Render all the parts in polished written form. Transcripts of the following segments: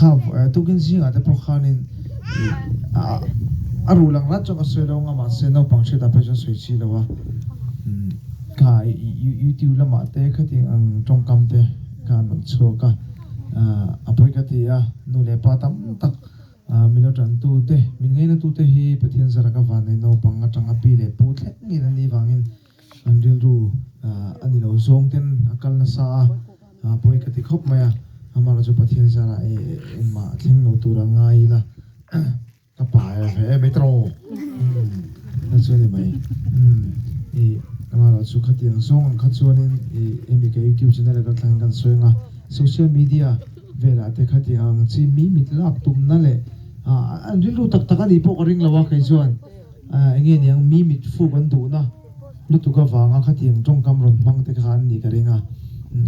Kha tukin zingah te pawh khanin a ruh lang rat chuan ka sawi lo ang a, mahse naupang hriatah phei chuan sawi chi lo a. Kha YouTube lamah te khatiang ang tawngkam te kha an rawn chhuak a, a pawi ka ti a, nu leh pa tam tak min lo tantu te, min ngainatu te hi Pathian zara ka vannei naupang atanga pi leh pu thleng ngei an nih vangin An rilru a ni lo zawng ten a kal nasa a, pawi ka ti khawp mai a, amaherawh chu Pathian zarah engmah thleng lo tur a ngai ila ka pa e ve em ei tawh umm chu a ni mai umm i amaherawh chu khatiang zawng ang kha chuanin i hemi ka youtube channel a kal thlangin kan sawi ang a, social media velah te khatiang ang chi mi mit lak tumna leh an rilru tak tak a nih pawh ka ring lo a kei chuan. Eng nge niang mi mit fuk an duhna lutuk avanga khatiang tawngkam rawn hmang te kha an nih ka ring a,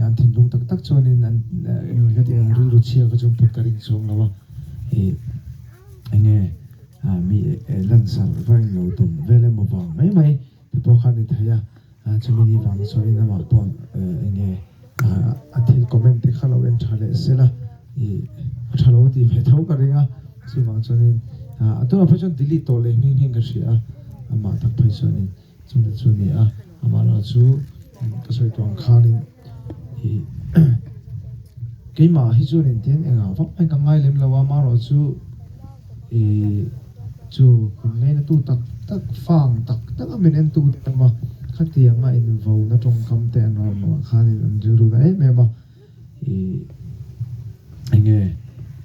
an thinlung tak tak chuanin an eng nge khatiang ang rilru chhia kha chu an put ka ring chuang lo a, ih eng nge mi lansar va englo tum vel emaw vang mai mai te pawh kha a ni thei a. Chumi ni vang chuanin amah pawh eng nge a thil comment te kha lo en tha leh se la, ih a tha lo tih ve tho ka ring a, chuvang chuanin a tunah phei chuan delete tawh leh nghing nghing ka hria a, amah tak phei chuanin chungte chu a ni a, amah erawh chu ka sawi tawh ang khanin ih keimah hi chuanin tihian engah vak mai ka ngai lem lo a, amaherawh chu Ih, chu min ngainatu tak tak, fang tak tak a min entu te awm a, khatianga invauna tawngkam te an rawn awm ah khanin an rilru na em em a, ih, enge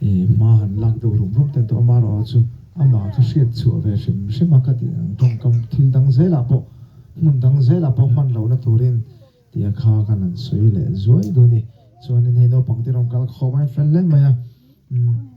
ih hma han lak deuh rum rum te an tawh a, amaherawh chu amah kha hriat chhuah ve hrim hrim a, khatiang ang tawngkam thil dang zelah pawh, hmun dang zelah pawh hman lohna turin tia kha kan han sawi leh zuai dawn a ni. Chuanin hei naupang te rawn kal khawm a, fel hle mai a, umm.